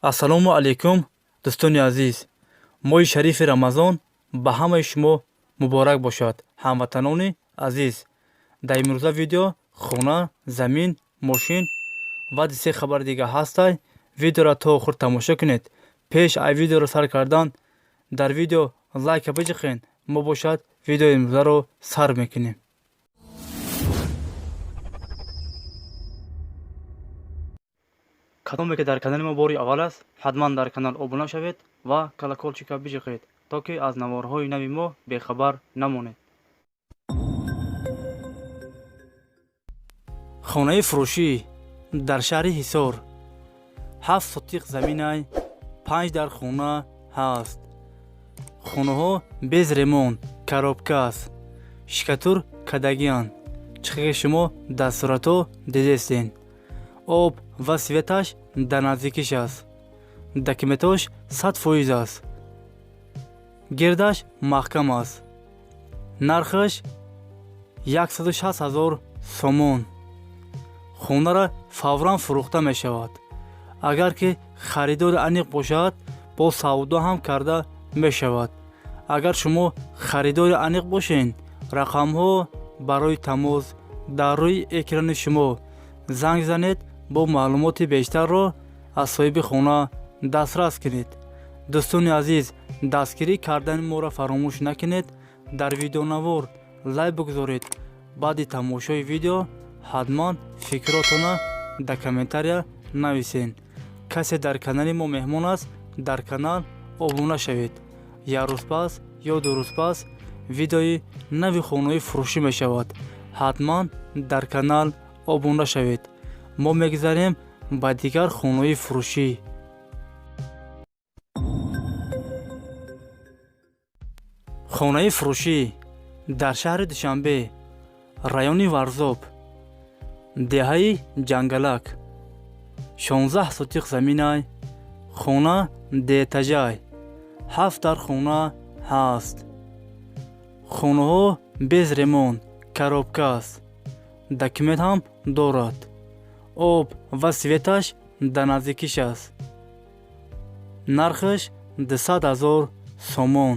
Ассалому алайкум, дӯстони азиз! Моҳи шарифи Рамазон ба ҳамаи шумо муборак бошад, ҳамватанони азиз. Дар имрӯза видео хона, замин, мошин ва се хабари дига ҳастай. Видеоро то охир тамошо кунед. Пеш ай видеоро сар кардан дар видео лайка биҷиқен. Мо бошад видеои имрӯзаро сар мекунем. Кадоме ки дар канали мо бори аввал аст, ҳатман дар канал обуна шавед ва колоколчика биҷиқед, то ки аз наворҳои нави мо бехабар намонед. Хонаи фурӯшӣ дар шаҳри Ҳисор, 7 сотиқ заминай, панҷ дар хона ҳаст. Хонаҳо без ремонт, коробка аст, штукатур кардагианд, чихе шумо дар суратҳо дидестен. Об ва светаш дар наздикиш аст. Документош 100% аст. Гирдаш маҳкам аст. Нархаш 160 000 сомон. Хонара фавран фурӯхта мешавад. Агар ки харидори аниқ бошад, бо савдо ҳам карда мешавад. Агар шумо харидори аниқ бошед, рақамҳо барои тамос дар рӯи экрани шумо, занг занед, бо маълумоти бештарро аз соҳиби хона дастрас кунед. Дӯстони азиз, дастгирӣ кардани моро фаромӯш накунед. Дар видеонавор лайк бигузоред. Баъди тамошои видео ҳатман фикротона дар комментария нависед. Касе дар канали мо меҳмон аст, дар канал обуна шавед. Як рӯз пас ё 2 рӯз пас видеои нави хонаҳои фурӯшӣ мешавад. Ҳатман дар канал обуна шавед. Мо мегузарем ба дигар хонаҳои фурӯшӣ. Хонаи фурӯшӣ дар шаҳри Душанбе, райони Варзоб, деҳаи Ҷангалак, 16 сотиқ заминай, хона дуэтажай, ҳафт дар хона ҳаст. Хонаҳо без ремонт, коробка аст, документ ҳам дорад. Об ва светаш дар наздикиш аст. Нархаш 200 000 сомон.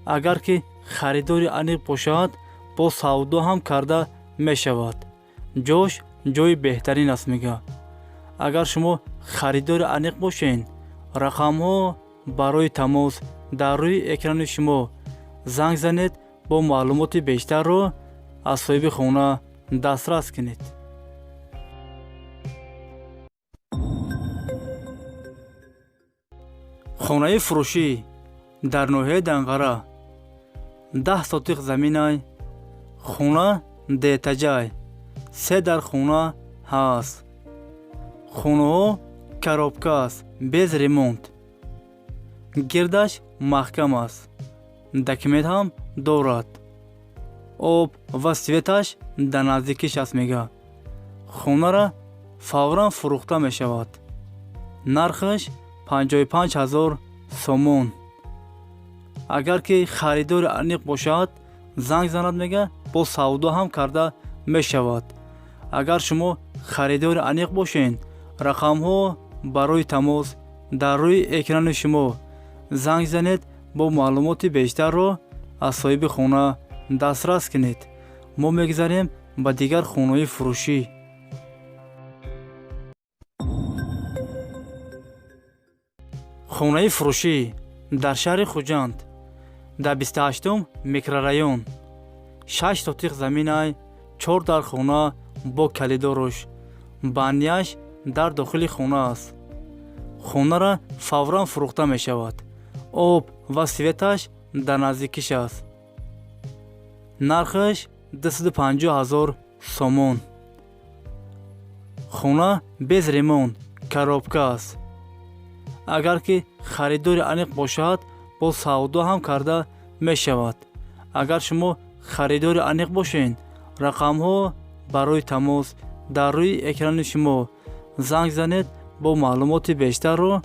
Агар ки харидори аниқ бошад, бо савдо ҳам карда мешавад. Ҷош ҷои беҳтарин аст, мега. Агар шумо харидори аниқ бошед, рақамҳо барои тамос дар рӯи экрани шумо, занг занед, бо маълумоти бештарро аз соҳиби хона дастрас кунед. Хонаи фурӯшӣ дар ноҳияи Данғара, 10 сотиқ заминай, хона дуэтажай, се дар хона ҳаст. Хонаҳо коробка аст, без ремонт, гирдаш маҳкам аст, документ ҳам дорад. Об ва светаш дар наздикиш аст, мега. Хонара фавран фурӯхта мешавад. Нархаш 55 000 сомон. Агар ки харидори аниқ бошад, занг занад, мега, бо савдо ҳам карда мешавад. Агар шумо харидори аниқ бошед, рақамҳо барои тамос дар рӯи экрани шумо, занг занед, бо маълумоти бештарро аз соҳиби хона дастрас кунед. Мо мегузарем ба дигар хонаҳои фурӯшӣ. Хонаи фурӯшӣ дар шаҳри Хуҷанд, дар 28-ум микрорайон, 6 сотиқ заминай, чор дар хона бо калидоруш, баняш дар дохили хона аст. Хонара фавран фурӯхта мешавад. Об ва светаш дар наздикиш аст. Нархаш 250 000 сомон. Хона без ремонт, коробка аст. Агар ки харидори аниқ бошад, бо савдо ҳам карда мешавад. Агар шумо харидори аниқ бошед, рақамҳо барои тамос дар рӯи экрани шумо, занг занед, бо маълумоти бештарро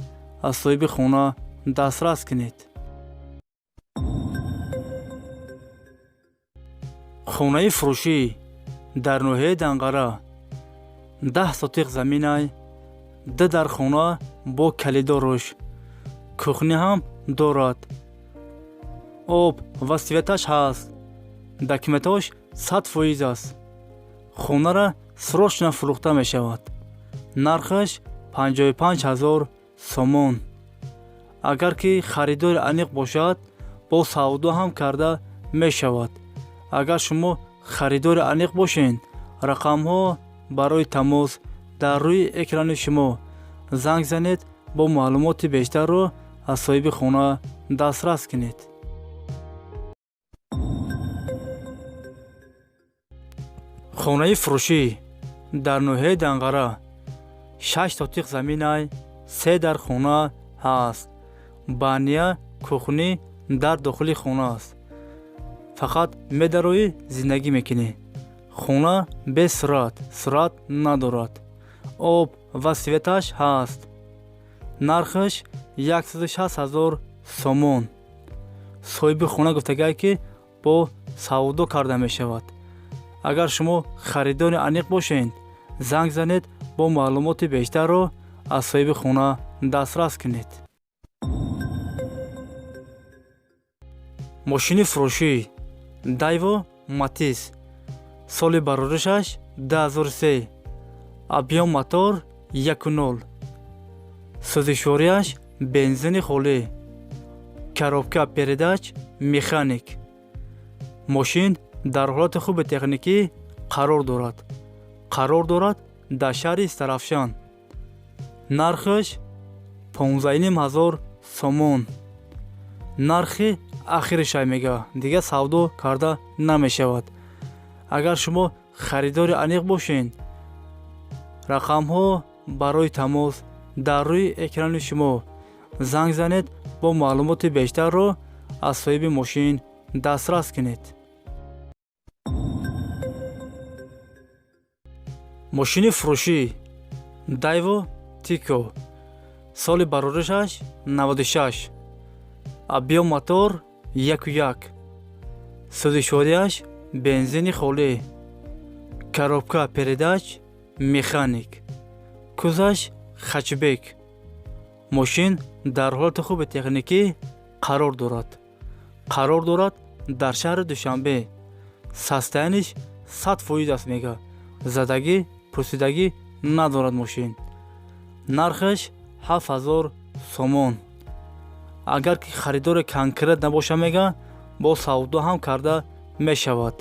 аз соҳиби хона дастрас кунед. Хонаи фурӯшӣ дар ноҳияи Данғара, 10 сотиқ заминай, ду дар хона. Бо калидораш кухня ҳам дорад. Об ва светаш ҳаст. Документҳош 100% аст. Хонара срочно фурӯхта мешавад. Нархаш 55 000 сомон. Агар ки харидори аниқ бошад, бо савдо ҳам карда мешавад. Агар шумо харидори аниқ бошед, рақамҳо барои тамос дар рӯи экрани шумо. Занг занед, бо маълумоти бештарро аз соҳиби хона дастрас кунед. Хонаи фурӯшӣ дар ноҳияи Данғара, 6 сотиқ заминай, се дар хона ҳаст. Баня, кухня дар дохили хона аст. Фақат медароӣ, зиндагӣ мекунӣ. Хона без сурат, сурат надорад. Об ва светаш ҳаст. Нархаш 160 000 сомон. Соҳиби хона гуфтагай, ки бо савдо карда мешавад. Агар шумо харидори аниқ бошед, занг занед, бо маълумоти бештарро аз соҳиби хона дастрас кунед. Мошини фурӯшӣ Дайво Матиз, соли бароришаш 2003, объём мотор 1,0, сӯзишвориаш бензини холӣ, коробка передач механик. Мошин дар ҳолати хуби техникӣ қарор дорад. Қарор дорад дар шаҳри Истарафшан. Нархаш 15 500 сомон. Нархи ахиришай мега, дигар савдо карда намешавад. Агар шумо харидори аниқ бошед, рақамҳо барои тамос дар рӯи экрани шумо. Занг занед, бо маълумоти бештарро аз соҳиби мошин дастрас кунед. Мошини фурӯшӣ Дайво Тико, соли бароришаш 96, объём мотор 1,1, сӯзишвориаш бензини холӣ, коробка передач механик, кузаш хэтчбек. Мошин дар ҳолати хуби техникӣ қарор дорад. Қарор дорад дар шаҳри Душанбе. Состояниеш 100% аст мега, задагӣ пурсидагӣ надорад мошин. Нархаш 7000 сомон. Агар ки харидори конкрет набоша мега, бо савдо ҳам карда мешавад.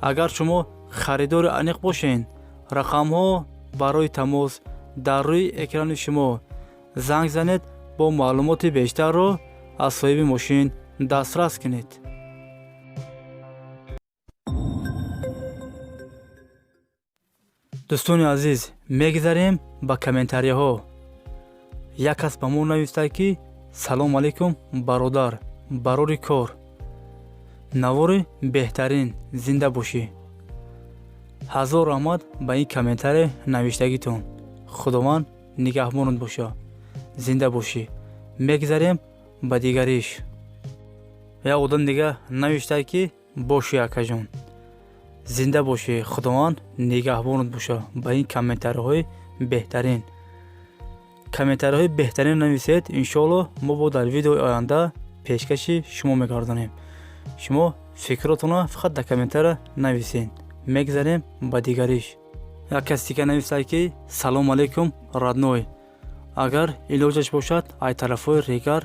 Агар шумо харидори аниқ бошед, рақамҳо барои тамос дар рӯи экрани шумо. Занг занед, бо маълумоти бештарро аз соҳиби мошин дастрас кунед. Дӯстони азиз, мегзарем ба комментарияҳо. Як кас ба мо навистад, ки: «Салом алейкум, бародар, барори кор, навори беҳтарин, зинда бошӣ». Ҳазор раҳмат ба ин комментария навиштагитон. Худованд нигаҳбонат боша, зинда бошӣ. Мегзарем ба дигариш. Як одам дига навиштад, ки: «Бошӣ, акаҷон, зинда бошӣ, Худованд нигаҳбонат боша ба ин комментариҳои беҳтарин». Комментариҳои беҳтарин нависед, иншоалло, мо бо дар видеои оянда пешкаши шумо мегардонем. Шумо фикротонро фақат дар комментария нависед. Мегзарем ба дигариш. Як кас дига нависад, ки: «Салом алейкум, родной, агар илоҷаш бошад, ай тарафҳои Регар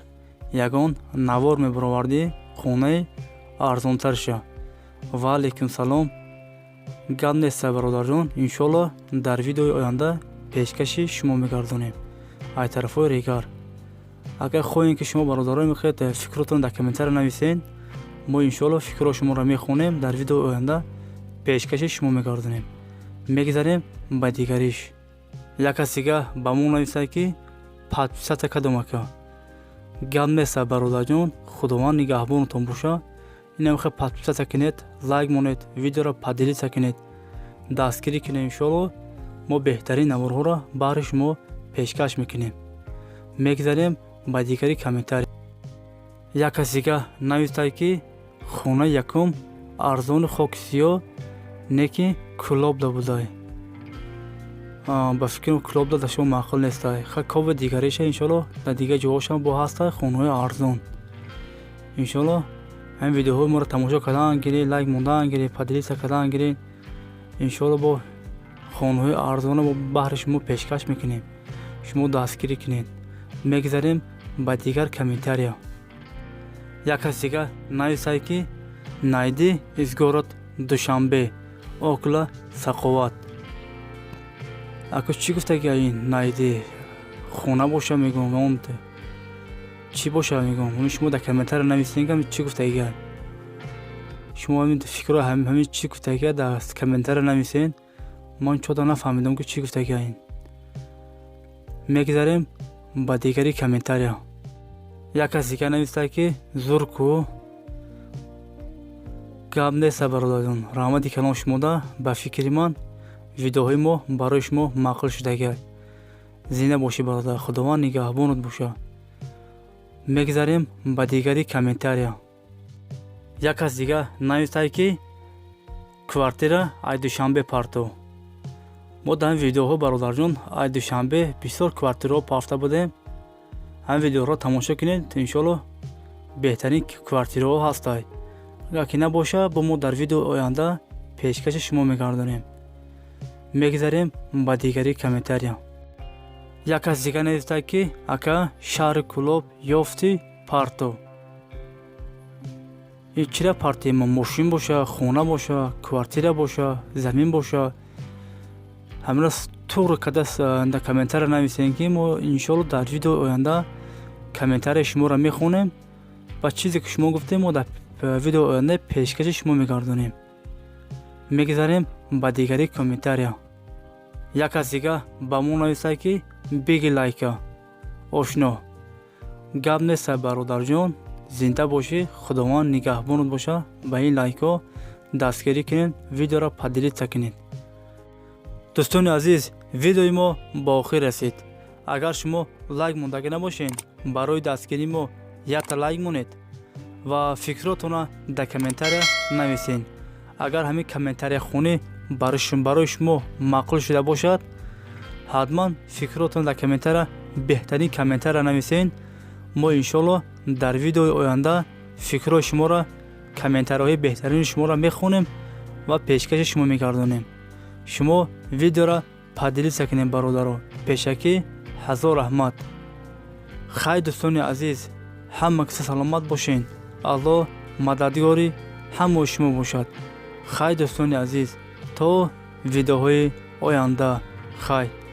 ягон навор мебаровардӣ, хонаи арзонтарша». Ва алейкум салом. Гап неста, бародарҷон, иншоалло, дар видеои оянда пешкаши шумо мегардонем ай тарафҳои Регар. Агар хоҳем, ки шумо бародарон мехоҳед, фикротон дар комментария нависед, мо иншоалло фикрҳои шуморо мехонем, дар видеои оянда пешкаши шумо мегардонем. Мегзарем ба дигариш. Як кас дига ба мо нависад, ки: «Подписаться кардам, ака». Гап неста, бародарҷон, Худованд нигаҳбонатон боша. Инам хел подписаться кунед, лайк монед, видеоро поделиться кунед, дастгирӣ кунед. Иншоалло, мо беҳтарин наворҳоро баҳри шумо пешкаш мекунем. Мегзарем ба дигари комментарий. Як кас дига навистад, ки: «Хонаи якум арзони хоки сиёҳ, не ки Кӯлобда будай». Ба фикрам, Кӯлобда дар шумо маъқул нестай. Ха, коби дигариша, иншоалло, дар дигар ҷоҳошам бо ҳастай хонаҳои арзон. Иншоалло, ҳамин видеоҳои моро тамошо кардан гиред, лайк мондан гиред, поделиться кардан гиред. Иншоалло, бо хонаҳои арзона бо баҳри шумо пешкаш мекунем, шумо дастгирӣ кунед. Мегзарем ба дигар комментария. Як кас дигар нависад, ки найди из город Душанбе, около Сақоват. Ако, чӣ гуфтаги ин найди? Хона боша, мегӯм, он чӣ боша, мегӯм. Шумо дар комментария нависед, чӣ гуфтагига. Шумо ҳамин фикрро, ҳамин чӣ гуфтагига, дар комментария нависед. Ман чода нафаҳмидам, ки чӣ гуфтагига ин. Мегзарем ба дигари комментария. Як кас дигар нависта, ки зур ку, гап неста, бародарҷон, раҳмати калом шумода. Ба фикри ман, видеоҳои мо барои шумо маъқул шудагиай. Зинда бошӣ, бародар, Худованд нигаҳбонат боша. Мегзарем ба дигари комментария. Як кас дигар навистае, ки квартира ай Душанбе парто. Мо дар ин видеоҳо, бародарҷон, ай Душанбе бисёр квартираҳо пафта будем. Ҳамин видеоҳоро тамошо кунед, иншоалло, беҳтарин квартираҳо ҳастай. Агар ки набоша, бо мо дар видеои оянда пешкаши шумо мегардонем. Мегзарем ба дигари комментария. Як кас дигар навистад, ки ака, шаҳри Кӯлоб ёфти, парто. Ин чира партима? Мошин боша, хона боша, квартира боша, замин боша, ҳамира туғри када дар комментария нависем, ки мо, иншоалло, дар видеои оянда комментарияи шуморо мехонем ва чизе ки шумо гуфтем, мо дар видеои оянда пешкаши шумо мегардонем. Мегзарем ба дигари комментария. Як кас дигар ба мо нависад, ки биги лайка, ошно. Гап неста, бародарҷон, зинда бошӣ, Худованд нигаҳбонат боша. Ба ин лайкҳо дастгирӣ кунед, видеоро поделиться кунед. Дӯстони азиз, видеои мо ба охир расид. Агар шумо лайк мондагӣ набошед, барои дастгирии мо якта лайк монед ва фикротонро дар комментария нависед. Агар ҳамин комментарияхонӣ барои шумо маъқул шуда бошад, ҳатман фикротон дар комментария, беҳтарин комментария нависед. Мо, иншоалло, дар видеои оянда фикрҳои шуморо, комментариҳои беҳтарини шуморо мехонем ва пешкаши шумо мегардонем. Шумо видеоро поделиться кунед, бародаро. Пешакӣ ҳазор раҳмат. Хай, дӯстони азиз, ҳама киса саломат бошед. Аллоҳ мададгори ҳамаи шумо бошад. Хай, дӯстони азиз, то видеоҳои оянда, хай.